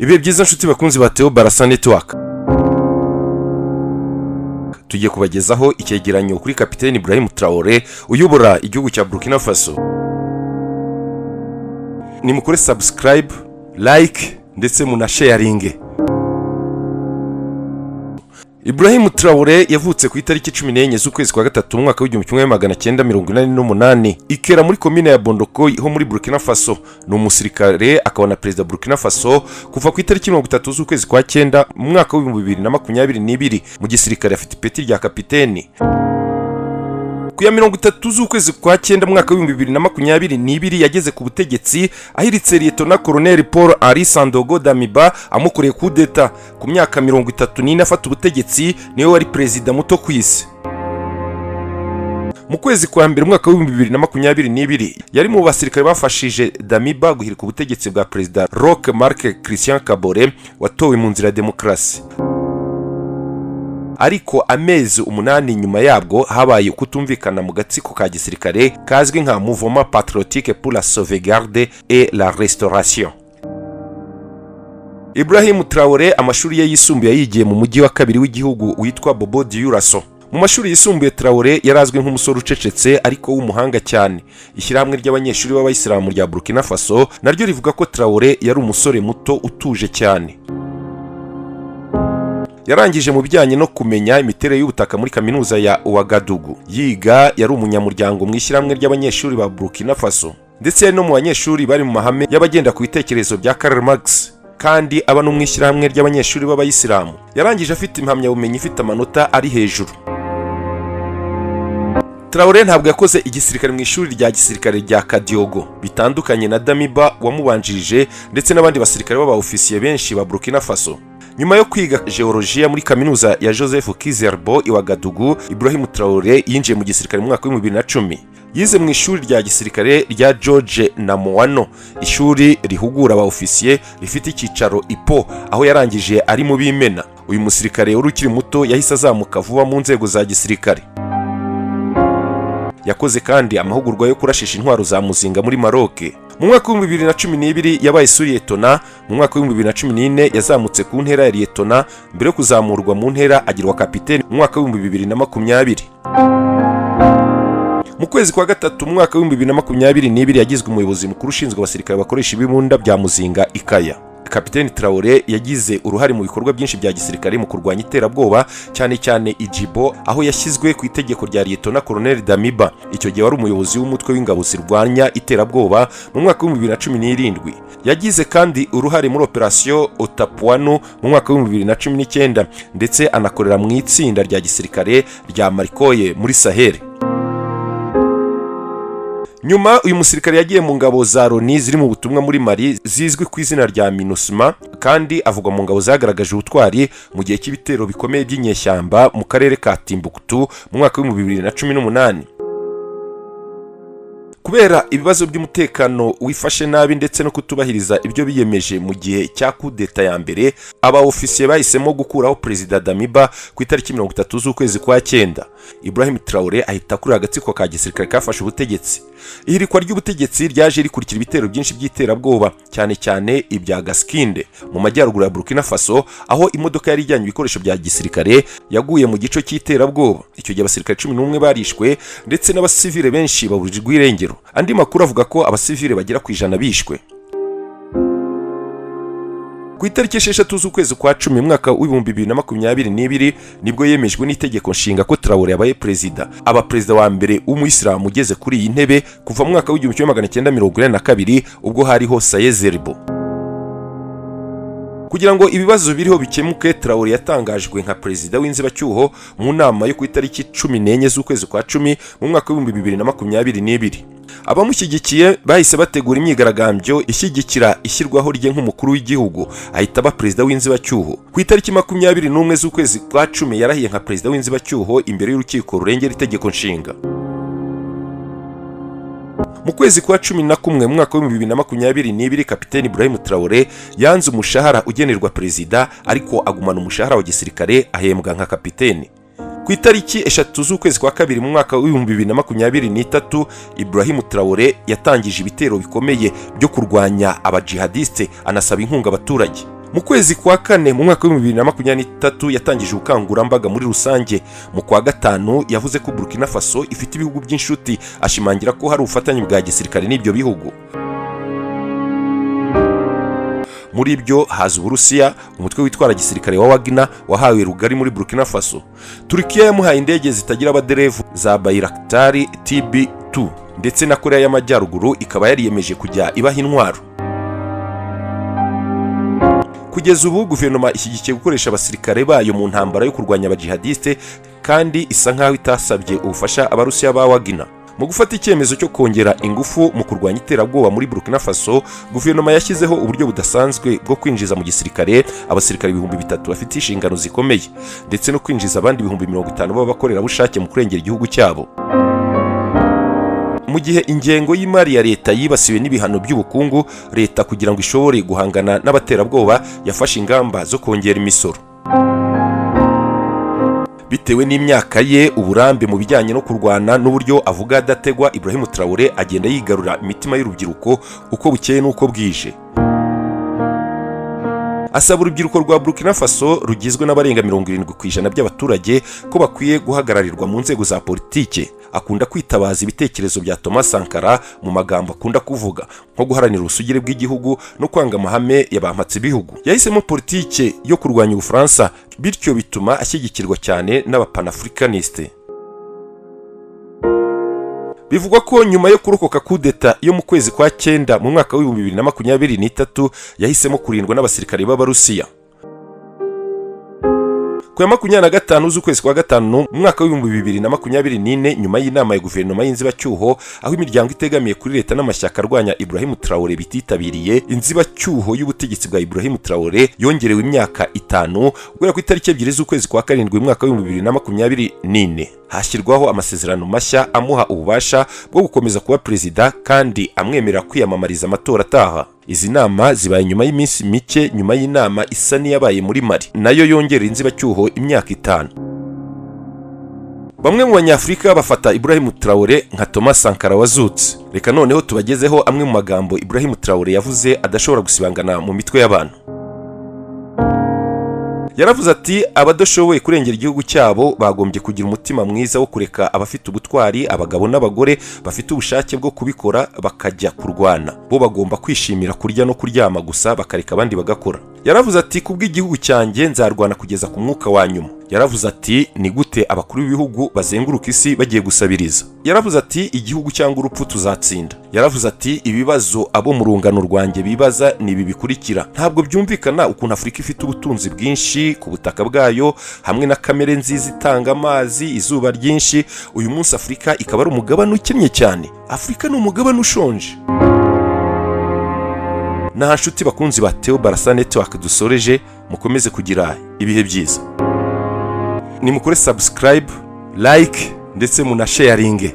Ibihe byiza, nshuti bakunzi ba Theo Barasa Network. Tugiye kubagezaho icyegeranyo kuri Kapiteni Ibrahim Traore uyobora igihugu cya Burkina Faso. Nimukore subscribe, like ndetse munasharinge. Ibrahim Traore yavutse ku itariki 14 z'ukwezi kwa gatatu mu mwaka w'1988, ikera muri komine ya Bondoko ho muri Burkina Faso. Ni umusirikare akaba na perezida wa Burkina Faso kuva ku itariki 30 z'ukwezi kwa cyenda mu mwaka w'2022. Mu gisirikare afite ipeti rya kapiteni. Ku ya 30 z'ukwezi kwa cyenda mu mwaka w'2022 yageze ku butegetsi ahiritse Liyetona Koloneli Paul Henri Sandaogo Damiba amukoreye kudeta. Ku myaka 34 afata ubutegetsi, niwe wari perezida muto ku isi. Mu kwezi kwa mbere umwaka w'2022 yari mu basirikare bafashije Damiba guhirika ubutegetsi bwa Perezida Roch Marc Christian Kabore watowe mu nzira ya demokarasi. Ariko amezi 8 nyuma yabwo habaye kutumvikana mu gatsiko ka gisirikare kazwi nka Mouvement Patriotique pour la Sauvegarde et la Restauration. Ibrahim Traore amashuri ye yisumbuye yayigiye mu mujyi wa kabiri w'igihugu witwa Bobo Dioulasso. Mu mashuri yisumbuye, Traore yari azwi nk'umusore ucecetse ariko w'umuhanga cyane. Ishyirahamwe ry'abanyeshuri b'abayisilamu rya Burkina Faso naryo rivuga ko Traore yari umusore muto utuje cyane. Yarangije mu bijyanye no kumenya imiterere y'ubutaka muri kaminuza ya Ouagadougou. Yiga yari umunyamuryango mu ishyirahamwe ry'abanyeshuri ba Burkina Faso, ndetse yari no mu banyeshuri bari mu mahame y'abagenda ku bitekerezo bya Karl Marx, kandi aba no mu ishyirahamwe ry'abanyeshuri b'abayisilamu. Yarangije afite impamyabumenyi ifite amanota ari hejuru. Traore ntabwo yakoze igisirikare mu ishuri rya gisirikare rya Kadiogo, bitandukanye na Damiba wamubanjirije ndetse n'abandi basirikare b'aba ofisiye benshi ba Burkina Faso. Nyuma yo kwiga geologiya muri kaminuza ya Joseph Ki-Zerbo i Ouagadougou, Ibrahim Traore yinjiye mu gisirikare mu mwaka w'2010. Yize mu ishuri rya gisirikare rya George Namoano, ishuri rihugura aba ofisiye rifite icyicaro i Pô, aho yarangije ari mu b'imena. Uyu musirikare wari ukiri muto yahise azamuka vuba mu nzego za gisirikare. Yakoze kandi amahugurwa yo kurashisha intwaro za muzinga muri Maroc. Mu mwaka w'2012 yabaye suriyetona. Mu mwaka w'2014 yazamutse ku ntera ya liyetona, mbere yo kuzamurwa mu ntera agirwa kapiteni mu mwaka w'2020. Mu kwezi kwa gatatu mu mwaka w'2022 yagizwe umuyobozi mukuru ushinzwe abasirikare bakoresha ibibunda bya muzinga ikaya. Kapiteni Traore yagize uruhare mu bikorwa byinshi bya gisirikare mu kurwanya iterabwoba, cyane cyane i Djibo, aho yashyizwe ku itegeko rya Liyetona Koloneli Damiba, icyo gihe wari umuyobozi w'umutwe w'ingabo zirwanya iterabwoba, mu mwaka w'2017. Yagize kandi uruhare muri operasiyo Otapuanu mu mwaka w'2019, ndetse anakorera mu itsinda rya gisirikare rya Marikoye muri Sahel. Nyuma uyu musirikare yagiye mu ngabo za Loni ziri mu butumwa muri Mali zizwi ku izina rya MINUSMA, kandi avugwa mu ngabo zagaragaje ubutwari mu gihe cy'ibitero bikomeye by'inyeshyamba mu karere ka Timbuktu mu mwaka w'2018. Kubera ibibazo by'umutekano wifashe nabi ndetse no kutubahiriza ibyo biyemeje mu gihe cya kudeta ya mbere, aba ofisiye bahisemo gukuraho Perezida Damiba ku itariki 30 z'ukwezi kwa cyenda. Ibrahim Traore ahita akurira agatsiko ka gisirikare kafashe ubutegetsi. Ihirikwa ry'ubutegetsi ryaje rikurikira ibitero byinshi by'iterabwoba, cyane cyane ibya Gaskinde mu majyaruguru ya Burkina Faso, aho imodoka yari ijyanye ibikoresho bya gisirikare yaguye mu gico cy'iterabwoba. Icyo gihe abasirikare 11 barishwe ndetse n'abasivile benshi baburirwa irengero. Andi makuru avuga ko abasivile bagera ku 100 bishwe. Ku itariki 6 z'ukwezi kwa cumi mu mwaka w'2022 nibwo yemejwe n'itegeko nshinga ko Traore yabaye perezida, aba perezida wa mbere w'umuyisilamu ugeze kuri iyi ntebe kuva mu mwaka w'1982, ubwo hariho Saye Zerbo. Kugira ngo ibibazo biriho bikemuke, Traore yatangajwe nka perezida w'inzibacyuho mu nama yo ku itariki 14 z'ukwezi kwa cumi mu mwaka w'2022. Abamushyigikiye bahise bategura imyigaragambyo ishyigikira ishyirwaho rye nk'umukuru w'igihugu, ahita aba perezida w'inzibacyuho. Ku itariki 21 z'ukwezi kwa cumi yarahiye nka perezida w'inzibacyuho imbere y'urukiko rurengera itegeko nshinga. Mu kwezi kwa 11 mu mwaka w'2022, Kapiteni Ibrahim Traore yanze umushahara ugenerwa perezida, ariko agumana umushahara wa gisirikare, ahembwa nka kapiteni. Ku itariki 3 z'ukwezi kwa kabiri mu mwaka w'2023, Ibrahim Traore yatangije ibitero bikomeye byo kurwanya abajihadiste, anasaba inkunga abaturage. Mu kwezi kwa kane mu mwaka wa 2023 yatangije ubukangurambaga muri rusange. Mu kwa gatanu yavuze ko Burkina Faso ifite ibihugu by'inshuti, ashimangira ko hari ubufatanye bwa gisirikare n'ibyo bihugu. Muri byo haza Uburusiya, umutwe witwara gisirikare wa Wagner wahawe rugari muri Burkina Faso. Turukiya yamuhaye indege zitagira abaderevu za Bayraktar TB2, ndetse na Korea y'Amajyaruguru ikaba yariyemeje kujya ibaha intwaro. Kugeza ubu guverinoma ishyigikiye gukoresha abasirikare bayo mu ntambara yo kurwanya abajihadiste, kandi isa nkaho itasabye ubufasha Abarusiya ba Wagner. Mu gufata icyemezo cyo kongera ingufu mu kurwanya iterabwoba muri Burkina Faso, guverinoma yashyizeho uburyo budasanzwe bwo kwinjiza mu gisirikare abasirikare 3000 bafite inshingano zikomeye, ndetse no kwinjiza abandi 50,000 b'abakorerabushake mu kurengera igihugu cyabo. Mu gihe ingengo y'imari ya leta yibasiwe n'ibihano by'ubukungu, leta kugira ngo ishobore guhangana n'abaterabwoba yafashe ingamba zo kongera imisoro. Bitewe n'imyaka ye, uburambe mu bijyanye no kurwana n'uburyo avuga adategwa, Ibrahim Traore agenda yigarura imitima y'urubyiruko uko bukeye n'uko bwije. Asaba urubyiruko rwa Burkina Faso rugizwe n'abarenga 70% by'abaturage ko bakwiye guhagararirwa mu nzego za politike. Akunda kwitabaza ibitekerezo bya Thomas Sankara mu magambo akunda kuvuga, nko guharanira ubusugire bw'igihugu no kwanga amahame ya ba mpatsibihugu. Yahisemo politike yo kurwanya Ubufaransa, bityo bituma ashyigikirwa cyane n'abapanafricaniste. Bivugwa ko nyuma yo kurokoka kudeta yo mu kwezi kwa cyenda mu mwaka wa 2023, yahisemo kurindwa n'abasirikare b'Abarusiya. Ku ya 25 z'ukwezi kwa gatanu mu mwaka wa 2024, nyuma y'inama ya guverinoma y'inzibacyuho, aho imiryango itegamiye kuri leta n'amashyaka arwanya Ibrahim Traore bititabiriye, inzibacyuho y'ubutegetsi bwa Ibrahim Traore yongerewe imyaka 5 guhera ku itariki 2 z'ukwezi kwa karindwi mu mwaka wa 2024. Hashyirwaho amasezerano mashya amuha ububasha bwo gukomeza kuba perezida kandi amwemerera kwiyamamariza amatora ataha. Izi nama zibaye nyuma y'iminsi mike nyuma y'inama isa n'iyabaye muri Mali, nayo yongera inzibacyuho imyaka 5. Bamwe mu Banyafurika bafata Ibrahim Traore nka Thomas Sankara wazutse. Reka noneho tubagezeho amwe mu magambo Ibrahim Traore yavuze adashobora gusibangana mu mitwe y'abantu. Yaravuze ati: "Abadashoboye kurengera igihugu cyabo bagombye kugira umutima mwiza wo kureka abafite ubutwari, abagabo n'abagore bafite ubushake bwo kubikora, bakajya kurwana. Bo bagomba kwishimira kurya no kuryama gusa, bakareka abandi bagakora." Yaravuze ati: "Kubw'igihugu cyanjye nzarwana kugeza ku mwuka wa nyuma." Yaravuze ati: "Ni gute abakuru b'ibihugu bazenguruka isi bagiye gusabiriza?" Yaravuze ati: "Igihugu cyangwa urupfu, tuzatsinda." Yaravuze ati: "Ibibazo abo mu rungano rwanjye bibaza ni ibi bikurikira: ntabwo byumvikana ukuntu Afurika ifite ubutunzi bwinshi ku butaka bwayo, hamwe na kamere nziza itanga amazi, izuba ryinshi, uyu munsi Afurika ikaba ari umugabane ukennye cyane. Afurika ni umugabane ushonje." Nta nshuti bakunzi ba Theo Barasa Network dusoreje, mukomeze kugira ibihe byiza. Nimukore subscribe, like ndetse munasharinge.